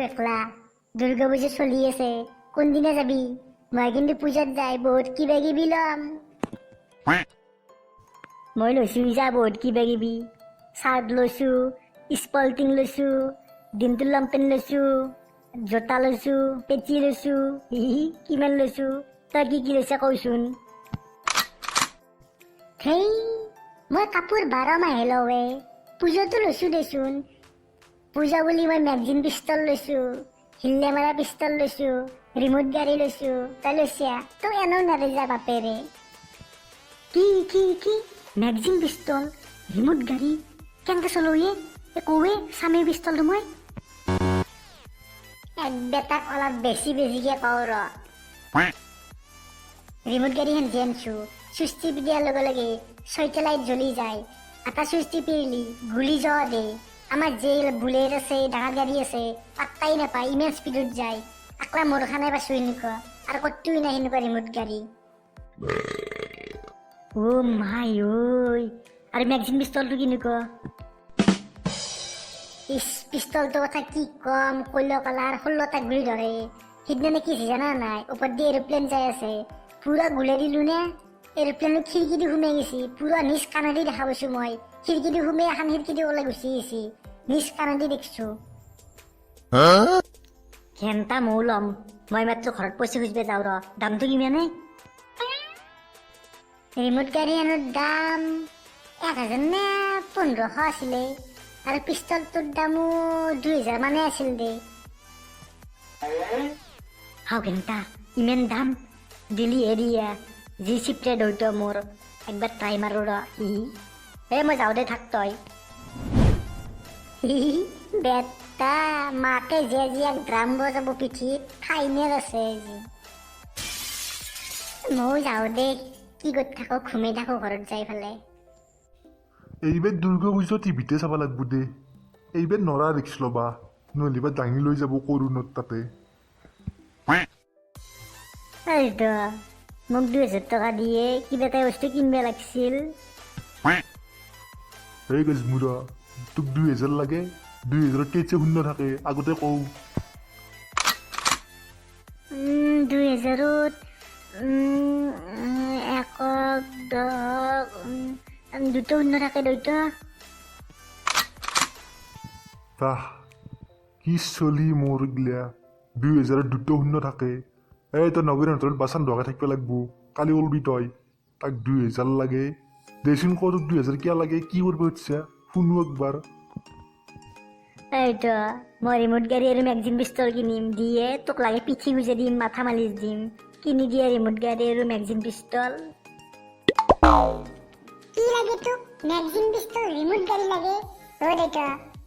একলা। দুৰ্গা পূজা চলি আছে, কোনদিনা যাবি? মই কিন্তু পূজাত যাই বহুত কিবা কিবি ল'ম। মই লৈছো যা বহুত কিবা কিবি, চাৰ্ট লৈছো, স্পল্টিং লৈছো, দিনটোৰ লং পেণ্ট লৈছো, জোতা লৈছো, পেটি লৈছো, কিমান লৈছো। তই কি কি লৈছা কচোন। হেই, মই কাপোৰ 12 মাহে লৱে, পূজাতো লৈছো দেচোন। পূজা বুলি মই মেগজিন পিষ্টল লৈছো, হিল্লে মাৰা পিষ্টল লৈছো, ৰিম'ট গাড়ী লৈছো। তই লৈছা? তই এনেও নেৰে যা বাপেৰে। কি কি কি? মেগজিন পিষ্টল, ৰিম'ট গাড়ী কেনেকে চলোৱে? এ কৱে স্বামীৰ পিষ্টলটো মই এক বেটাক অলপ বেছি বেছিকে কওঁ ৰ। ৰিম'ট গাড়ীখন যে আনছো, চুইচ টিপি দিয়াৰ লগে লগে ছয়টা লাইট জ্বলি যায়। এটা চুইচ টিপি দিলি গুলি যোৱা দে। আমাৰ যে বুলেট আছে, ডাঙৰ গাড়ী আছে, পাত্তাই নাপায়, ইমান স্পীডত যায়। আকলা মোৰখানে পাইছো এনেকুৱা, আৰু ক'তোই নাই সেনেকুৱা ৰিম'ট গাড়ী। অ' মাই ঐ, আৰু মেগজিন পিষ্টলটো কেনেকুৱা? ইচ, পিষ্টলটোৰ কথা কি কম, ক'লা কালাৰ, 16টা গুলি ধৰে। সিদিনা কি হৈছে জানা নাই? ওপৰত দি এৰোপ্লেন যাই আছে, পুৰা গুলাই দিলো নে, এৰোপ্লেনত খিৰিকী দি সোমাই গৈছি। পুৰা নিজ কাণেদি দেখা পাইছো মই। খিৰিকী দি সোমাই এখন খিৰিকী দি ওলাই গুচি আহিছি, নিজ কাণেদি দেখিছো। ঘেণ্টা, ময়ো ল'ম। মই মাত্ৰ ঘৰত পইচা খুজিব যাওঁ ৰ। দামটো কিমানে? ৰিম'ট গাড়ীখনৰ দাম 1000 নে 1500 আছিলে আৰু পিষ্টলটোৰ দামো 2000 মানে আছিল দে। হাও ঘেণ্টা, ইমান দাম! দিলি এৰিয়া যি চিপৰে দৈত মোৰ। একবাৰ ট্ৰাই মাৰো ৰ। এই মই যাওঁ দে, থাক তই। বেটা, মাকে যে জীয়াক ড্ৰাম বজাব পিঠিত, ফাইনেল আছে আজি। ময়ো যাওঁ দে, কি কৰি থাকো, ঘুমাই থাকো ঘৰত যাই পেলাই। এইবাৰ দুৰ্গা পূজা টিভিতে চাব লাগব দে। এইবাৰ নৰা ৰিক্স ল'বা, নহ'লে বা দাঙি লৈ যাব কৰুণত তাতে। এইটো মোক 2000 টকা দিয়ে কিবা এটা বস্তু কিনিব লাগছিল। এই গজমূৰা, তোক 2000 লাগে? 2000ত কেইটা শূন্য থাকে আগতে কওঁ। 2000ত একক, দহক, দুটা শূন্য থাকে দৈত। বাহ, কি চলি মোৰ গিলা! 2000ত দুটা শূন্য থাকে। এই তই নগৰীহঁতৰ বাচন ধোৱাকে থাকিব লাগব, কালি ওলবি তই। তাক 2000 লাগে। দেচোন ক, তোক 2000 কিয় লাগে, কি কৰিব খুজিছা, শুনো একবাৰ। এইটো মই ৰিম'ট গাড়ী আৰু মেগজিন পিষ্টল কিনিম। দিয়ে তোক লাগে পিঠি গুজে দিম, মাথা মালিচ দিম। কিনি দিয়ে ৰিম'ট গাড়ী আৰু মেগজিন পিষ্টল। কি লাগে তোক? মেগজিন পিষ্টল, ৰিম'ট গাড়ী লাগে? অ দেউতা,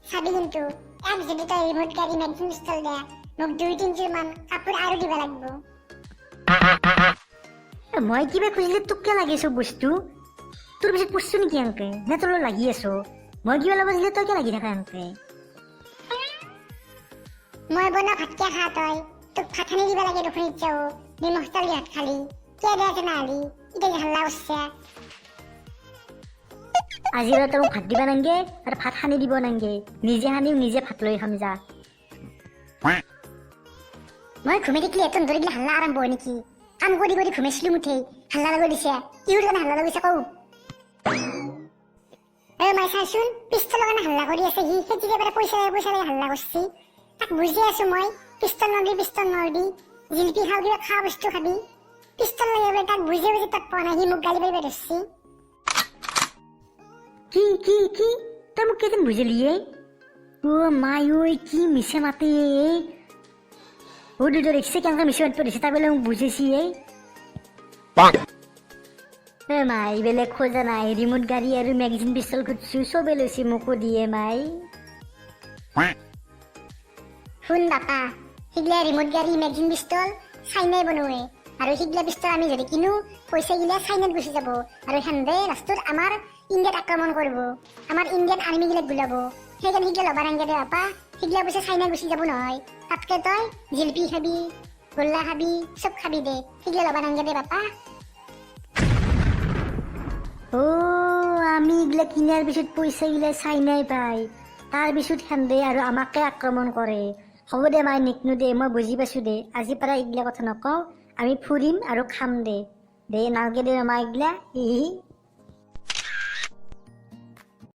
চাবি কিন্তু, এক যদি তই ৰিম'ট গাড়ী, মেগজিন পিষ্টল দে, মোক দুই তিনযোৰ মান কাপোৰ আৰু দিব লাগিব। মই কিবা খুজিলে তোক কিয় লাগে চব বস্তু? তোৰ পিছত পৰছো নেকি আংকে, নে তোৰ লগত লাগি আছো? মই কিবা ল'ব দিলে তই কিয় লাগি থাকা আংকে? মই বনোৱা ভাত কিয় খা তই? তোক ভাত সানি দিব লাগে দেখোন। এতিয়াও নিমখ তেল দি ভাত খালি, কিয় বেয়া জানা হালি? এতিয়া যে হাল্লা কৰছা। আজি তই মোক ভাত দিবা নাংগে আৰু ভাত সানি দিব নাংগে। নিজে সানিম, নিজে ভাত লৈ খাম যা। মই ঘুমাই থাকিলে তহঁতৰ এইগিলা হাল্লা আৰম্ভ হয় নেকি? কাম কৰি কৰি ঘুমাইছিলো মুঠেই, হাল্লা লগাই দিছে। কিহৰ কাৰণে হাল্লা লগাইছে কওঁ। এ মাই, চাচোন, পিষ্টলৰ কাৰণে হাল্লা কৰি আছে সি। সেই তেতিয়াৰ পৰা পইচা লাগে, পইচা লাগে হাল্লা কৰছি। তাক বুজি আছো মই, পিষ্টল নলবি, পিষ্টল নলবি, জিলপি খাওঁ, কিবা খোৱা বস্তু খাবি। পিষ্টল লাগে বোলে। তাক বুজি বুজি তাক পোৱা নাই, সি মোক গালি পাৰিব ধৰছি। কি কি কি? তই মোক কেইদিন বুজিলি? অ' মাই ঐ, কি মিছা মাতে এই! অ দুটা দেখিছে কেনেকৈ মিছা মাতিব দিছে, তাই বোলে মোক বুজিছি। এই এ মাই, বেলেগ খোজা নাই, ৰিম'ট গাড়ী আৰু মেগজিন পিষ্টল খুজিছো, চবে লৈছে, মোকো দিয়ে মাই। শুন বাপা, সিগিলা ৰিম'ট গাড়ী, মেগজিন পিষ্টল চাইনাই বনোৱে আৰু সিগিলা পিষ্টল আমি যদি কিনো, পইচাগিলা চাইনাত গুচি যাব আৰু সেন্দে লাষ্টত আমাৰ ইণ্ডিয়াত আক্ৰমণ কৰিব, আমাৰ ইণ্ডিয়ান আৰ্মিগিলাক গুলাব। সেইকাৰণে সিগিলা ল'বা নাংগে দে বাপা, সিগিলা পইচা চাইনা গুচি যাব নহয়। তাতকে তই জিলপি খাবি, গোল্লা খাবি, চব খাবি দে, সিগিলা ল'বা নাংগে দে বাপা। অ' আমি এইগিলা কিনাৰ পিছত পইচাগিলা চাইনাই পায়, তাৰপিছত সেন্দে আৰু আমাকে আক্ৰমণ কৰে। হ'ব দে মাই, নিকনো দে, মই বুজি পাইছো দে। আজিৰ পৰা এইগিলা কথা নকওঁ। আমি ফুৰিম আৰু খাম দে। দে, নালগে দে মা এইগিলা। ই।